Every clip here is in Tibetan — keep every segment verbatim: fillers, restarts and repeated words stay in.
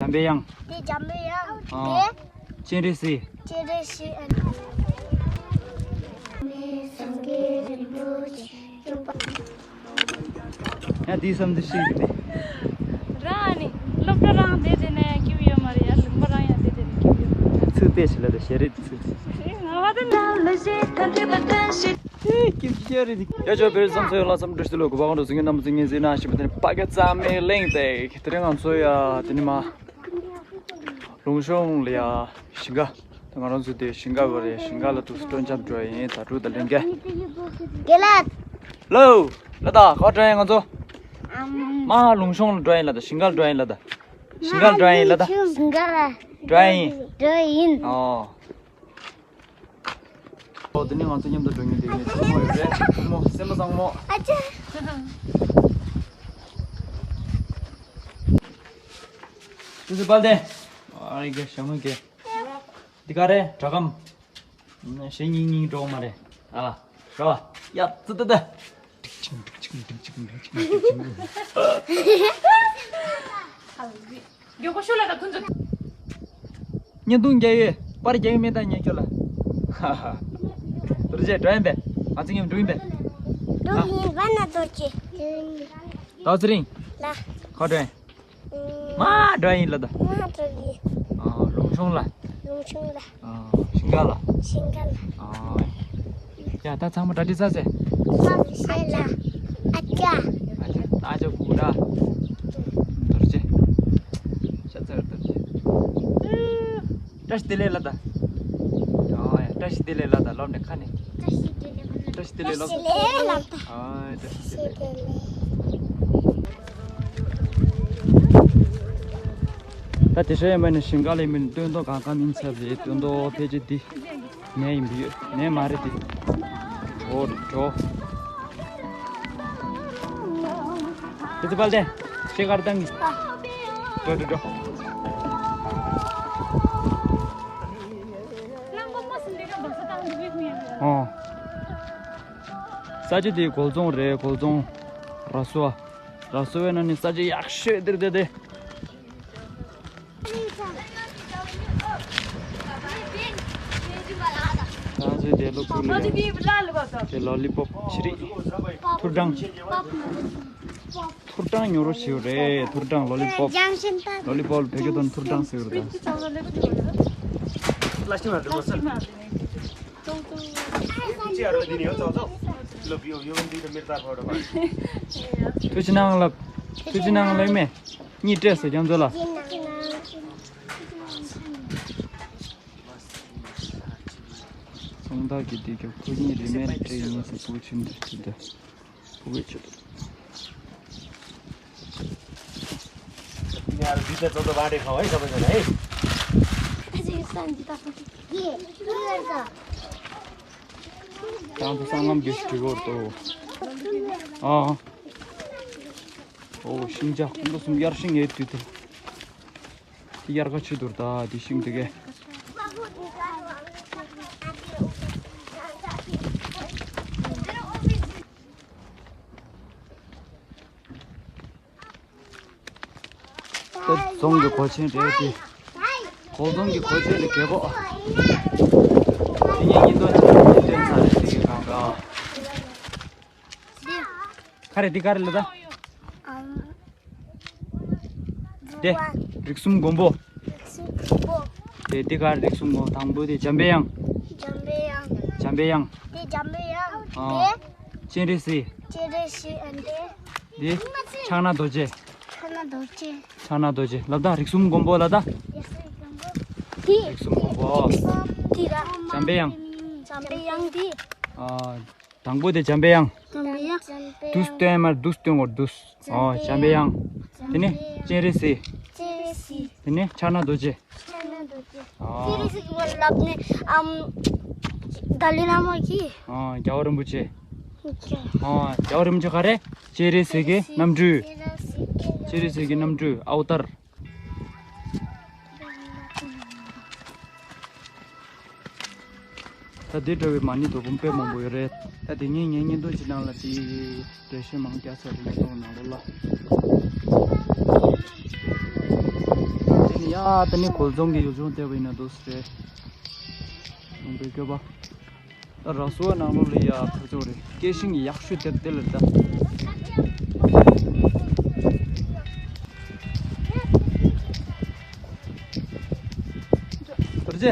འཇམ་པའི་དབྱངས། དེ་འཇམ་པའི་དབྱངས། ཨ། དེ། སྤྱན་རས་གཟིགས། སྤྱན་རས་གཟིགས། ཡང་དེའི་བསམ་ཚུལ་ཞིག་རེད། རང་ཨ་ནི་སློབ་གྲྭ་རང་བསྡད་བསྡད་ནས་སྐྱིད་ཡོད་མ་རེད། ཡར་ལུང་པ་རང་ཡང་བསྡད་བསྡད་ནས་སྐྱིད་ཡོད་མ་རེད། ཚིག་བལྟས་ཞིག་ལ་དང་ཞལ་རས་ཚིག་ང་བ་དེ་ན་ལོ་ཞིག་ཐ་འདྲི་པ་ཐ་ཞིག་ཨེ་སྐྱིད་ཤོས་རེད། ཡ་ཇོ་བེར་བསམ་ཚོད་ལ་བསམ་འགྲུབ་ཞིག་ལོ་གོ་བ་ཀོང་འགྲོ་ཚུན་གྱི་རྣམ་པ་ཚོ་ངས་ཟིན་ན་ཞིབ་པ་དེ་ནི་ཕ་ག་རྩ་མེད་གླེང་སྟེ་དེ་རིང་ང་ཚོ་ཡ་དེ་ནི་མ། ལུང་གཤོང་ལ་ཡ་ཞིང་ཁ། ད་ང་རང་ཚོ་དེ་ཞིང་ཁ་བར་ཡ་ཞིང་ཁ་ལ་དུས་སུ་སྤྲོ་འཆམ་འགྲོ་ཡ་ཡིན། ད་དྲུག་དང་ལེན་ག་དགེ་ལགས། ལོ། ལ་ད་ག་འགྲོ་ཡ་ང་ཚོ། ཨམ། མ་ལུང་གཤོང་ལ་འགྲོ་ཡ་ཡིན་ལ་ད། ཞིང་ཁ་ལ་འགྲོ་ཡ་ཡིན་ལ་ད། ཞིང་ཁ་ལ་འགྲོ་ཡ་ཡིན་ལ་ད། ཞིང་ཁ་ལ་འགྲོ་ཡ་ཡིན། འགྲོ་ཡ་ཡིན། ཨོ། ཨོ་དེ་ནས་ང་ཚོ་མཉམ་དུ་འགྲོ་མཁན་དེ་ངའི་གཅུང་མོ་ཡོད་རེད། གཅུང་མོ་སེམས་པ་བཟང་མོ། ཨ་ཅག་ཏུ་ཏུ་དཔལ་ལྡན། ཨ་རེ་གེ་ཞྭ་མོ་གེ་འདི་ག་རེད། དྲ་སྒམ། ཞེ་སྙིང་སྙིང་འགྲོ་མ་རེད། ཨ་ར་ཡ་ཙི་ཏི་ཏི། མགྱོགས་པོ་ཤོག་ལ་ད་ཁོ་ཚོ། བརྙན་ཐུང་རྒྱག་ཡོད། པར་རྒྱག་ཡོད་མེད་ད་ཉན་ཁྱོད་ལ། ཧ་ཧ། རྡོ་རྗེ་འགྲོ་ཡིན་པས། ང་ཚོ་མཉམ་འགྲོ་ཡིན་པས། འགྲོ་ཡིན་པ་ན་རྡོ་རྗེ། ད་ཚེ་རིང་། ལ། ཁ་འགྲོ་ཡིན། ཨུམ། མ་འགྲོ་ཡིན་ལ་ད། མ་འགྲོ་ཡིན། ཨ་ལུང་གཤོང་ལ། ལུང་གཤོང་ལ། ཨ་ཞིང་ཁ་ལ། ཞིང་ཁ་ལ། ཨ་ཡ་ད་ཚང་མ་གྲ་སྒྲིག་ཚར་ཚེ། ཚར་ཚེ་ལ། ཨ་ཅག་ཨ་ཅག་ཨ་ཅག་གུ་ར། རྡོ་རྗེ། ཤ་ཚ་རྡོ་རྗེ། ཨུམ། བཀྲ་ཤིས་བདེ་ལེགས་ལ་ད། ཨོ་ཡ་བཀྲ་ཤིས་བདེ་ལེགས་ལ་ད་ལབ་ནས་ཁ་ནས། བཀྲ་ཤིས་བདེ་ལེགས་ལ་ད། བཀྲ་ཤིས་བདེ་ལེགས་ལ། ཨོ་ཡ་བཀྲ་ཤིས་བདེ་ལེགས། ད་དེ་ཤོད་ཡ་མ་ནི་ཞིང་ཁ་ལ་མིན་སྟོན་ཐོག་གང་ག་མིན་ཚབ་རེད། སྟོན་ཐོག་ཕལ་ཆེར་འདི་ནས་ཡིན་པ་ཡོད་ནས་མ་རེད་འདི། འགྲོ་འགྲོ། ཁྱེད་ཚོ་དཔལ་ལྡན། ཤེལ་དཀར་བཏང་གི། འགྲོ་འགྲོ་འགྲོ། ཨོ། ས་ཆ་དེ་སྒོལ་རྫོང་རེད། སྒོལ་རྫོང་། ར་སོ། ར་སོ་བའི་ནང་ནས་ས་ཆ་ཡག་ཤོས་དེར་བསྡད་དེ། ང་ཚོའི་དེ་ལོ་ཀུ་ལི་ཡ། དེ་ལོ་ལི་པོབ་ཕྱི་རིགས། ཐུར་སྦྲང་། ཐུར་སྦྲང་ཉོ་རོགས་བྱེད་རེད། ཐུར་སྦྲང་ལོ་ལི་པོབ། ལོ་ལི་པོབ་བོད་སྐད་དུ་ཐུར་སྦྲང་ཟེར་རེད། ཐུགས་རྗེ་གནང་ལབ། ཐུགས་རྗེ་གནང་ལབ་མེ། གཉིས་སྤྲད་ཟེར་ཀྱང་མཛོད་ལ། ཚོང་བདག་གིས་འདི་རྒྱབ་ཁོ་གཉིས་རིན་མེད་སྤྲད་ཡིན་ཟེར། ཕྲུ་གུ་ཆུང་འདི་ཆུ་འདི་ཕྲུ་གུའི་ཆུ་འདི། ད་ཚོ་སང་ངམ་གྱི་སྤྲི་གོར་ཏོ། ཨ། ཨོ་ཤིང་ཆ་ཁོང་ཚོ་གསུམ་དབྱར་ཤིང་ངའི་དུས་དེ། དེ་དབྱར་ཁ་ཆུ་དུར་ད་དེ་ཤིང་དེ་གས། ད་རྫོང་གི་སྒོ་ཆེན་རེད་དེ། སྒོ་རྫོང་གི་སྒོ་ཆེན་རེད་རྒད་པོ། དེ་ངས་ཉིན་ཐོ་ཆེན་པོ་ཉིན་སྟོན་ཚར་རེད་དེ་གས་གང་ག། ག་རེ་འདི་ག་རེ་ལ་ད། ཨམ། དེ། རིགས་གསུམ་མགོན་པོ། རིགས་གསུམ་མགོན་པོ། དེ་འདི་ག་རེ་རིགས་གསུམ་མགོན། དང་པོ་དེ་འཇམ་པའི་དབྱངས། འཇམ་པའི་དབྱངས། འཇམ་པའི་དབྱངས། དེ་འཇམ་པའི་དབྱངས། ཨ། དེ། སྤྱན་རས་གཟིགས། སྤྱན་རས་གཟིགས། ཨ་དེ། དེ། ཕྱག་ན་རྡོ་རྗེ། ཕྱག་ན་རྡོ་རྗེ། ཕྱག་ན་རྡོ་རྗེ་ལབ་ད། རིགས་གསུམ་མགོན་པོ་ལབ་ད། རིགས་གསུམ་མགོན་པོ། དེ། རིགས་གསུམ་མགོན་པོ། དེ་ར། འཇམ་པའི་དབྱངས། འཇམ་པའི་དབྱངས་དེ། ཨ། དང་པོ་དེ་འཇམ་པའི་དབྱངས། འཇམ་པའི་དབྱངས། དུས་སྟོན་མར་དུས་སྟོན་གོ་དུས། ཨོ་འཇམ་པའི་དབྱངས། དེ་ནས་སྤྱན་རས་གཟིགས། སྤྱན་རས་གཟིགས། དེ་ནས་ཕྱག་ན་རྡོ་རྗེ། ཕྱག་ན་རྡོ་རྗེ། ཨོ། སྤྱན་རས་གཟིགས་ཀྱི་ལབ་ནས་ཨམ། ཏཱ་ལའི་བླ་མ་གིས། ཨོ་རྒྱལ་བ་རིན་པོ་ཆེ། ཨོ་རྒྱལ་བ་རིན་པོ་ཆེ་ག་རེ། སྤྱན་རས་གཟིགས་ཀྱི་རྣམ་སྤྲུལ། སྤྱན་རས་གཟིགས་ཀྱི་རྣམ་སྤྲུལ་ཨ་བ་ཏར། ད་འདི་འདྲ་བའི་མ་ཎི་དོ་དགོང་དཔེ་མང་པོ་ཡོད་རེད། ད་དེ་ངས་ངའི་བརྙན་ཐུང་ཅིག་ནང་ལ་དེ་འགྲེལ་བཤད་མང་རྒྱག་ཚར་རེད། ངས་གཏོང་ནང་ལོགས་ལ། དེ་ནི་ ཨ་ད་ནི་གོལ་རྫོང་གི་ཡུལ་ལྗོངས་བལྟས་པ་ཡིན་ན་འདུག་སེ་རེད། ལུང་པའི་སྐྱོ་པ། ད་ར་སུ་བ་ནང་ལོགས་ལ་ཡ་ཁ་ཚོ་རེད། སྐད་ཤིང་ཡག་ཤོས་དེར་དེ་ལ་ད། རྗེ།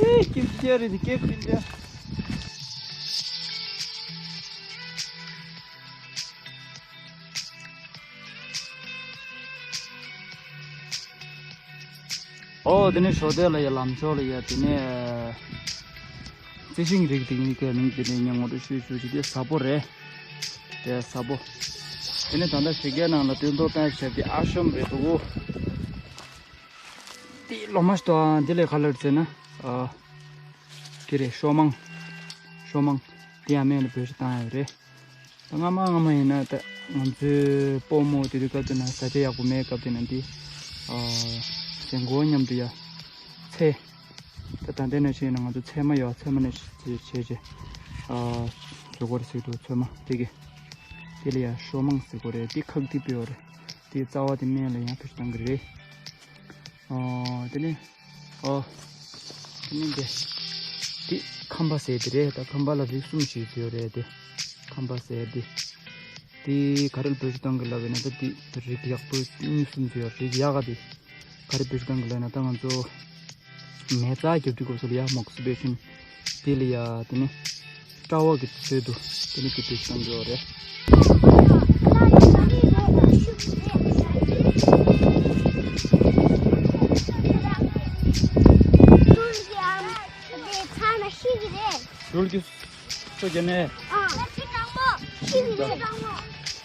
ཨེ་སྐྱིད་སྐྱིད་རེད་དེ་སྐད་པིན་དེ། ཨོ་དེ་ནས་ཞོ་དེ་ལ་ཡ་ལམ་ཕྱོགས་ལ་ཡ་དེ་ནས་རྩི་ཤིང་རིགས་དེ་གཉིས་ཀའི་མིང་དེ་ནས་ཉེ་ངོ་རུ་ཤོད་ཤོད་ཅིག་དེ་ཟ་པོ་རེད། དེ་ཟ་པོ། དེ་ནས་ད་ལྟ་ཞིག་གའི་ནང་ལ་སྟོན་ཐོག་བཏང་བྱས་དེ་ཨ་ཤོམ་རེད་འདུག་དེ་ལོ་མ་ཞིག་དང་དེ་ལས་ག་ལེར་བརྩེ་ན། ཨ། དེ་རེད་ཤོ་མང་། ཤོ་མང་། དེ་ཡང་སྨན་ལ་བེད་སྤྱོད་བཏང་ཡོད་རེད། ད་སྔ་མ་སྔ་མ་ཡིན་ན་ད་ང་ཚོའི་སྤོ་རྨོ་དེ་དུས་སྐབས་དེ་ན་བཟའ་བཅའ་ཡག་པོ་མེད་སྐབས་དེ་ན་འདི། ཨ། ཟན་གོ་མཉམ་དུ་ཡ། ཚལ། ད་ད་ལྟའི་ནང་བཞིན་ཡིན་ན་ང་ཚོ་ཚལ་མ་ཡོད་ཚལ་མ་ནས་བྱས་བྱས་བྱས། ཨ། བཟོ་གོ་རེ་ཟེར་འདུག་ཚོད་མ་དེ་གི། དེ་ལ་ཡ་ཤོ་མང་ཟེར་གོ་རེད། དེ་ཁག་དེ་སྤོས་ཡོད་རེད། དེ་རྩ་བ་དེ་སྨན་ལ་ཡང་བེད་སྤྱོད་གཏང་གི་རེད། ཨོ། དེ་ནས། ཨོ། དེ་ནས་འདི། འདི་ཁམ་པ་ཟེར་དེ་རེད། ད་ཁམ་པ་ལ་རིགས་གསུམ་ཞིག་ཡོད་རེད་དེ། ཁམ་པ་ཟེར་དེ། དེ་ག་རེ་ལ་བེད་སྤྱོད་གཏང་གི་ལབ་ཡིན་ན་ད་དེ་རིགས་ཡག་པོ་གཉིས་གསུམ་ཡོད་རིགས་ཡག་ག་དེ། ག་རེ་བེད་སྤྱོད་གཏང་གི་ལབ་ན་ད་ང་ཚོ། མེ་བཙའ་རྒྱབ་དུས་སྐབས་སུ་ལ་ཡག་མོག་སུ་བེད་སྤྱོད། དེ་ལ་ཡ་དེ་ནི། སྤྲ་བ་གི་ཚོད་དུ་དེ་ནི་དེ་བེད་སྤྱོད་གཏང་གི་ཡོད་རེད། ཞུལ་གྱི་སོ་རྒྱ་ནས།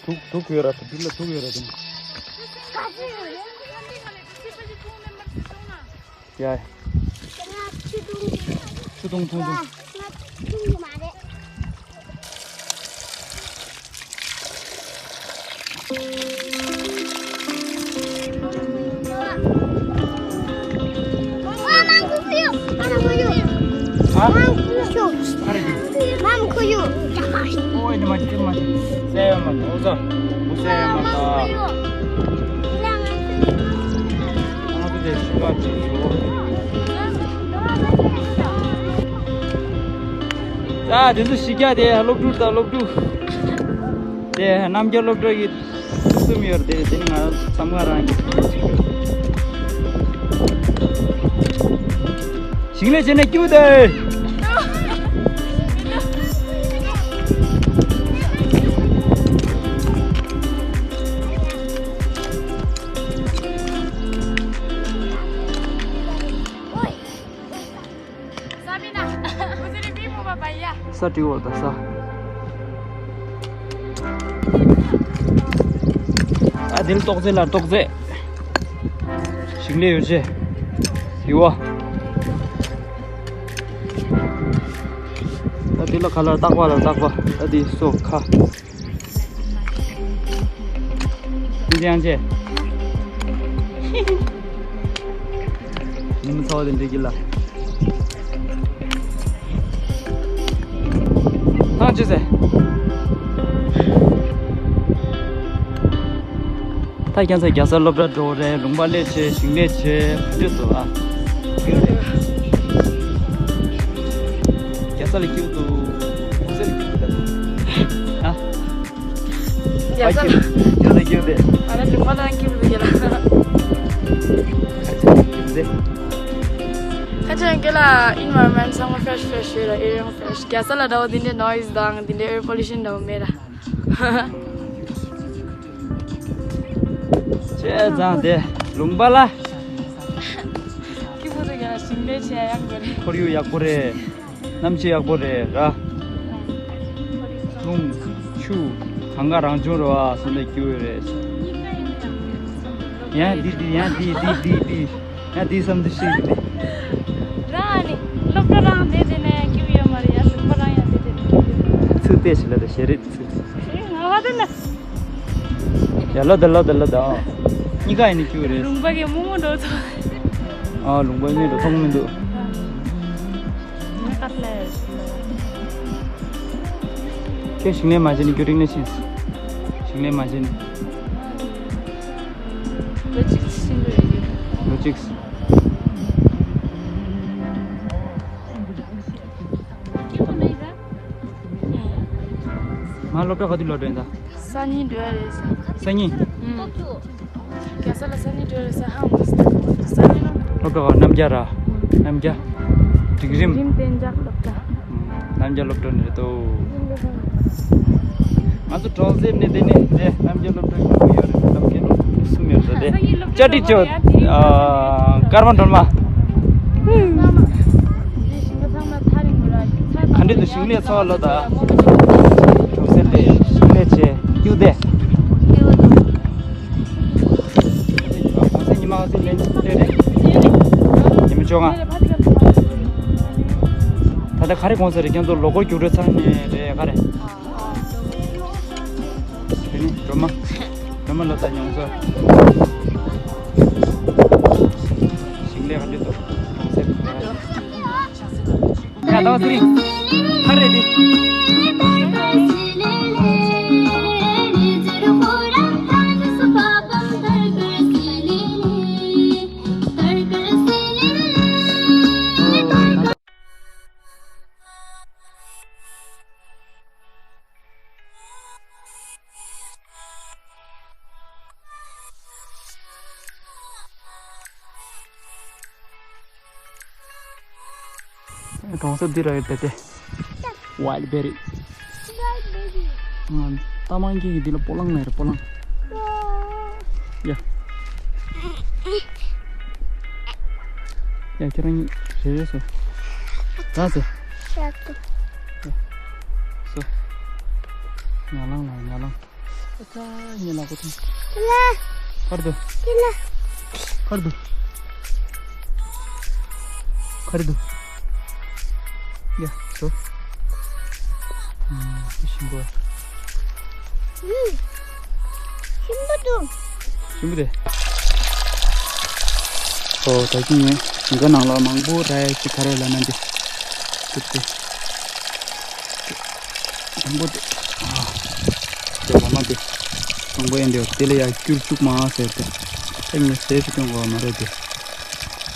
དུག་དུག་ཡོད་ར་དུག་ལ་དུག་ཡོད་ར་དུག་ཡ། ཆུ་དུང་ཐུང་ཐུང་། ད་དེ་ཚོ་གཞི་རྒྱ་དེ་སློབ་ཕྲུག་དང་སློབ་ཕྲུག་དེ་རྣམ་རྒྱལ་སློབ་གྲྭ་གི་ཐུགས་སུམ་ཡོད་དེ་དེ་ནི་ང་ཚང་མ་རང་གི་ཞིང་ལས་བྱས་ནས་སྐྱིད་པོ་དེ། ས་མིན་ན། འུ་ཚོ་རི་བི་མོ་བ་བ་ཡ། ས་བྲིས་འོ་ད་ས། ཨ་དེ་ལ་ཏོག་ཙེ་ལ་ཏོག་ཙེ། ཞིང་ལས་ཡོད་ཆེ། ཡུ་བ། ད་དེ་ལ་ཁ་ལ་རྟག་པ་ལ་རྟག་པ་ད་དེ་སོ་ཁ། འདི་ཡང་ཆེ། ཉིན་མོ་ཚ་བ་དེ་འདྲ་གི་ལ། ཐང་ཆེ་ཟེ། ད་ཁྱེད་ཚོ་རྒྱལ་ས་སློབ་གྲྭ་འགྲོ་རེད། ལུང་པ་ལས་ཆེ་ཞིང་ལས་ཆེ་ཡོད་དོ་ཨ། རྒྱལ་ས་ལ་སྐྱིད་འདུག་ཁོང་ཚོ་ལ་སྐྱིད་འདུག་ཨ། རྒྱལ་ས་ལ་རྒྱལ་ས་སྐྱིད་འདུག་ཨ་ལ་ལུང་པ་ལ་སྐྱིད་འདུག་རྒྱལ་ལ། ཁ་ཆེ་རྒྱལ་ལ་environment ཚང་མ་fresh fresh ཡོད་ལ། air ཡང་fresh། རྒྱལ་ས་ལ་འདྲ་བོ་འདི་འདྲའི་noise དང་འདི་འདྲའི་air pollution འདྲ་བོ་མེད་ལ། བྱས་ཙང་དེ་ལུང་པ་ལ། སྐྱིད་པོ་འདུག་ཡ། ཞིང་ལས་བྱེད་ཡག་པོ་རེད། ཁོར་ཡུག་ཡག་པོ་རེད། གནམ་གཤིས་ཡག་པོ་རེད་ར། རླུང་། ཆུ། གང་ག་རང་བྱུང་རེད་བ། སོང་ནས་སྐྱིད་པོ་རེད། ཡང་འདི་འདི་ཡང་འདི་འདི་འདི་འདི་ཡང་འདི་བསམ་ཚུལ་ཤེས་ཀྱི་འདི། རང་ཨ་ནི་སློབ་གྲྭ་རང་བསྡད་དེ་ནས་སྐྱིད་པོ་ཡོད་མ་རེད་ཡ། ལུང་པ་རང་ཡང་བསྡད་དེ་ནས་སྐྱིད་པོ་ཡོད་མ་རེད། ཚུལ་ལྟས་ཤིག་ལ་ད་ཞེ་རེད་ཚུལ། ཨེ་ང་བ་དེ་ན། ཡ་ལོ་ད་ལོ་ད་ལོ་ད། ཨ། གཉིས་ཀ་ཡིན་ནི་སྐྱུག་རེད། ལུང་པ་གི་མུ་མུ་འགྲོ་ཚོ། ཨ་ལུང་པ་མི་འགྲོ་མཐོང་མི་འདུག་ཁྱོད་ཞིང་ལས་མ་བྱས་ནི་རྒྱུ་རིང་ནས་ཕྱིན། ཞིང་ལས་མ་བྱས་ནི། ལོ་གཅིག་ཕྱིན་པ་ཡོད་རྒྱུ། མ་སློབ་གྲྭ་ག་དུས་སློབ་གྲྭ་ཡིན་ད། སང་ཉིན་འགྲོ་ཡ་རེད་ཟེར། སང་ཉིན། ཨུམ། རྒྱལ་ས་ལ་སང་ཉིན་འགྲོ་ཡ་རེད་ཟེར་ཧང་སང་ཉིན་སློབ་གྲྭ། སློབ་གྲྭ་ག་རྣམ་རྒྱལ་ར། རྣམ་རྒྱལ། སྒྲིག་རིམ། སྒྲིག་རིམ་གཏན་འཇགས་སློབ་གྲྭ། རྣམ་རྒྱལ་སློབ་གྲྭ་ནས་རེད་དོ། ང་ཚོ་གྲོང་གསེབ་ནས་དེ་ནས་དེ་རྣམ་རྒྱལ་སློབ་གྲྭ་ཡོང་གི་ཡོད་རེད། ལམ་ཁའི་ནང་གསུམ་ཡོད་རེད་དེ། བཅའ་སྒྲིག་ཆོག་ཨ། སྐར་མ་སྒྲོལ་མ། ག་འདྲ་འདུག་ཞིང་ལས་འཚོ་བ་ལོ་ད། གྲོང་གསེབ་དེ་ཞིང་ལས་བྱས་སྐྱིད་དེ། གོང་ས་ཉི་མ་ཨ་ཙི་ལན་ལྟོས་རེད། ཉི་མ་བཅོ་ལྔ། ད་ལྟ་ག་རེ་གོང་ས་རེད། ཁྱེད་ཚོ་ལོ་འཁོར་རྒྱུགས་སྤྲོད་ཚར་ནས་རེད། ག་རེ། དེ་ནི་སྒྲོལ་མ། སྒྲོལ་མ་ལོ་ད་མྱོང་ཚོར། ཞིང་ལས་ག་འདྲ་འདུག་གྲོང་གསེབ། ང་ཏང་སི་རིང་། ཁ་རེ་དེ། གྲོང་གསེབ་འདི་ར་ཡོད་པས་ཏེ། ཝའིལ་བེ་རི། ང་རྟ་མང་སྐྱེས་ཀྱི་འདི་ལ་སྤོ་ལངས་ནས་རེད། སྤོ་ལངས། ཡ། ཡ་ཁྱེད་རང་རེ་རེ་སོ། ར་སོ། སོ། ཉ་ལང་ལ་ཉ་ལང་། ཨ་ཙ། ངའི་ལག་པ་ཐོན། ཁར་དུ། ཁར་དུ། ཁར་དུ། ཡ། སོ། ཨུམ། ཞིམ་པོ། ཞིམ་པོ་འདུག་ཞིམ་པོ་དེ། ཨོ། ད་གིན་ངས་ཞིང་ཁ་ནང་ལ་མང་པོ་ར་ཡ་ཞིག་ཁ་རོ་ལ་ན་འདི། ཐུབ་སྟེ། དང་པོ་དེ། ཨ། དེ་ལ་མ་དེ། དང་པོ་ཡིན་དེ་དེ་ལ་ཡ་སྐྱུར་བཅུག་མ་ཟེར་ཏེ། ཨེ་ངས་ཟས་ཤིག་སྟོན་དགོས་པ་མ་རེད་དེ།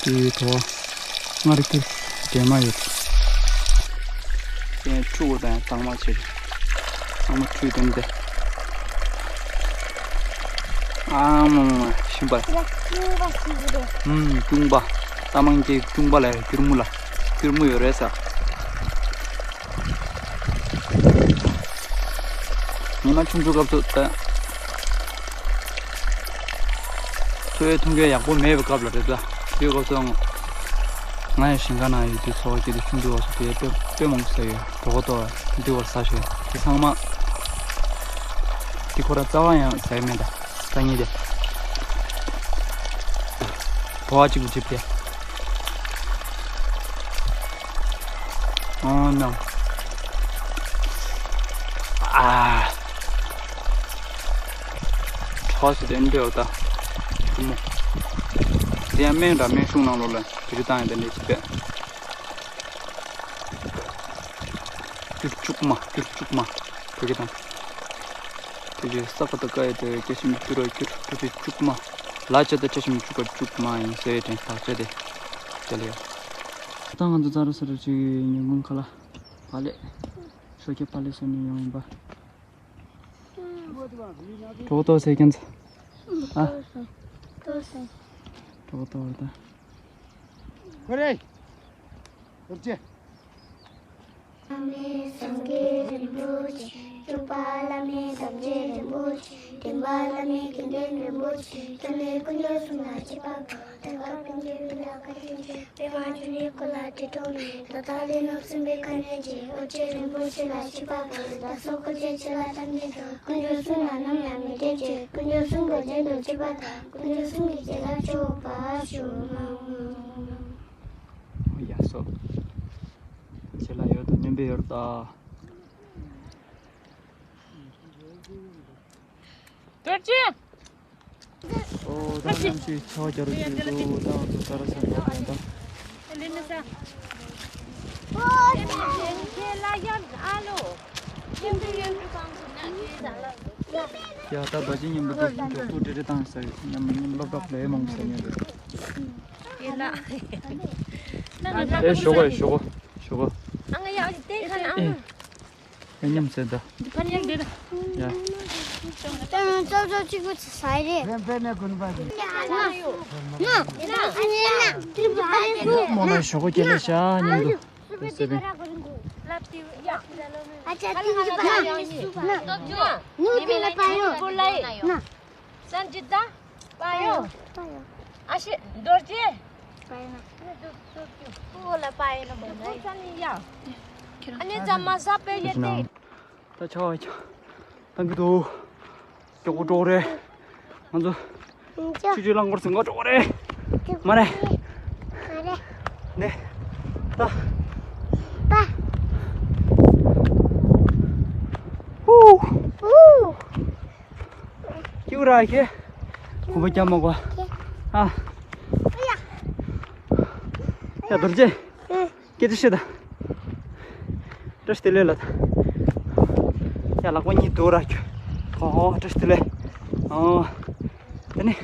དེ་ཡི་དོ། མངར་སྐྱུར་འདྲེས་མ་ཡོད། དེ་ཕྲུ་གུ་དང་གཙང་མ་བྱེད། གཙང་མ་ཁྲུས་དོན་དེ། ཨ་མ་མ་མ་ཞིམ་པ། ཁྱུང་པ་ཞིག་རེད། ཨུམ། ཁྱུང་པ། རྟ་མང་སྐྱེས་ཁྱུང་པ་ལ་སྐྱུར་མོ་ལ། སྐྱུར་མོ་ཡོད་རེད་ས། ཉི་མ་ཆུང་ཆུང་སྐབས་སུ་ད། འཚོ་བའི་མཐུན་རྐྱེན་ཡག་པོ་མེད་པའི་སྐབས་ལ་རེད་ད། དེའི་སྐབས་སུ་ང་ཡང་ཞིང་ཁ་ནང་ཡོད་དུས་འཚོ་བ་སྐྱེལ་དུས་ཆུང་དུས་བ་སུ་དེ་དཔེ་དཔེ་མང་པོ་ཟ་ཡོད། གྲོད་ཁོག་ལྟོགས་དུས་བར་ཟ་ཞོད་དེ་ཚང་མ། དེ་ཁོ་ར་རྩ་བ་ཡང་ཟ་ཡི་མེད་ད། སང་ཉིན་དེ། བོ་བ་གཅིག་པུ་གྲིབ་དེ། ཨོ་ནོ། ཨ། ཁྲོ་སི་དེ་འདྲ་ད། ཆུ་མོ། དེ་ཡང་སྨན་འདྲ་སྨན་གཞུང་ནང་ལོགས་ལ་དེ་རིགས་བཏང་ཡང་དེ་འདྲ་ཅིག་པས། སྐྱུར་བཅུག་མ་སྐྱུར་བཅུག་མ། བོད་སྐད་དང་། དེ་རྗེས་ས་ཁ་ཏ་ཀ་ཡ་དེ་སྐྱེ་ཤིང་སྐྱུར་བ་སྐྱུར་བུ་ཆུ་བཅུག་མ། ལ་ཅ་དེ་ཆ་ཤིང་བཅུག་པ་བཅུག་མ་ཡིན་ཟེར་བའི་དྲན་ཐག་བཅད་དེ། དེ་ལ་ཡོད། ད་ང་ཚོ་ཙ་ར་ས་ར་ཅིག་ཉིན་གུང་ཁ་ལ་བག་ལེབ། ཤོ་ཁྱེར་བག་ལེབ་བཟོ་ནས་ཡོང་ཡིན་པ། གྲོགས་ཏོ་ཟེར་ཁྱེད་ཚོ། ཨ། གྲོགས་ཏོ་ད། ཁོ་རེ། ཨོ་ཅེ། བླ་མེད་སངས་རྒྱས་རིན་པོ་ཆེ། སྤྱོད་པ་བླ་མེད་ཐམས་ཅད་རིན་པོ་ཆེ། འདྲེན་པ་བླ་མེད་དགེ་འདུན་རིན་པོ་ཆེ། ཐོབ་ནས་དཀོན་མཆོག་གསུམ་ལ་ཆིབས་པ་འགྲོ། ཐར་པ་དཔལ་གྱུར་བདེ་ལ་བཀའ་དྲིན་ཆེ། པདྨ་འབྱུང་གནས་སྐུ་ལ་གྲི་ཐོགས་ནས། ད་ལྟ་ལས་རྣམས་གསུངས་པའི་བཀའ་ནས་ཀྱང་། ཨོ་རྒྱན་རིན་པོ་ཆེ་ལ་ཆིབས་པ་འགྲོ། བདག་སོགས་སྐུ་ཚེ་ཕྱི་ལ་བརྟན་ཅིང་དཀོན་མཆོག་གསུམ་ལ་ནམ་ཡང་མི་བརྗེད་ཅིག་དཀོན་མཆོག་གསུམ་གྱི་རྒྱན་དུ་གཅིག་པ་དང་། དཀོན་མཆོག་གསུམ་གྱི་རྒྱལ་ལ་སྤྱོད་པར་ཤོག་ཡ་སོ། ཁྱེད་ལ་ཡོད་དོ་སྙན་པའི་ཡོད་ད། རྡོ་རྗེ། ཨོ་ད་གནམ་གཤིས་ཆར་པ་རྒྱག་རོགས་བྱེད་དོ། ད་ང་ཚོ་ས་ར་ས་འགྲོ་དང་ད། ཡ་ད་བ་ཅི་མཉམ་པོ་འདུག་འགྲོ་སྐུ་ཏྲེ་ཏྲེ་བཏང་ས་ཡོད། མཉམ་མཉམ་སློབ་གྲྭ་ལས་མང་པོ་ཟ་ཉན་འདུག་ཨེ་ཞོག་གོ། ཨེ་ཞོག་གོ། ཞོག་གོ། ཨ་ང་ཡ་ཨ་ཅི་ཏེ་ཁ་ན་ཨ་ཨེ་མཉམ་བསྲེས་ད། འདི་ཕར་ཡར་འདེད་ད། ཡ། ཙོ་ཙོ་གཅིག་པུ་ཚ་ཡི་རེད། ཕན་ཕན་ནས་དགོན་པ་རེད། ན་ན་ན་ན་ན། མོ་ལ་ཞོག་གོ་ཁྱེར་ལ་ཤ་མཉམ་དུ། ལབ་སྟེ། ཨ་ཅག་ཏིང་ཅི་པ་ཡོ། ན། ནུ་ཏི་ལ་པ་ཡོ། ན། སན་ཇི་ཏ། པ་ཡོ། པ་ཡོ། ཨ་ཤེ། རྡོ་རྗེ། པ་ཡོ་ན། ཨོ་ལ་པ་ཡོ་ན་མོ་ན། ཨ་ནི་ཛ་མ་ཟ་པེ་ཡེ་ཏེ། ད་ཆ་བ་ཆ། ཏང་གི་འདུག་མགྱོགས་པོ་འགྲོ་རེད། ང་ཚོ་ཆུ་ཆུ་རླངས་འཁོར་ཟིན་ག་འགྲོ་རེད། མ་རེད། ནས། ད། ཧུ། ཀྱུ་ར་ཁེ། ཁོ་བོ་ཀྱ་མ་གོ། ཨ། ཡ་རྡོ་རྗེ། སྐད་ཆ་བཤད་དང་། བཀྲ་ཤིས་བདེ་ལེགས་ལ་དང་། ཡ་ལག་པ་གཉིས་རྡོ་ར་ཁྱོད། ཨོ་བཀྲ་ཤིས་བདེ་ལེགས། ཨོ། དེ་ནི།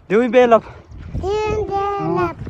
བདེ་བའི་དཔལ་ལབ། བདེ་བའི་དཔལ་ལབ།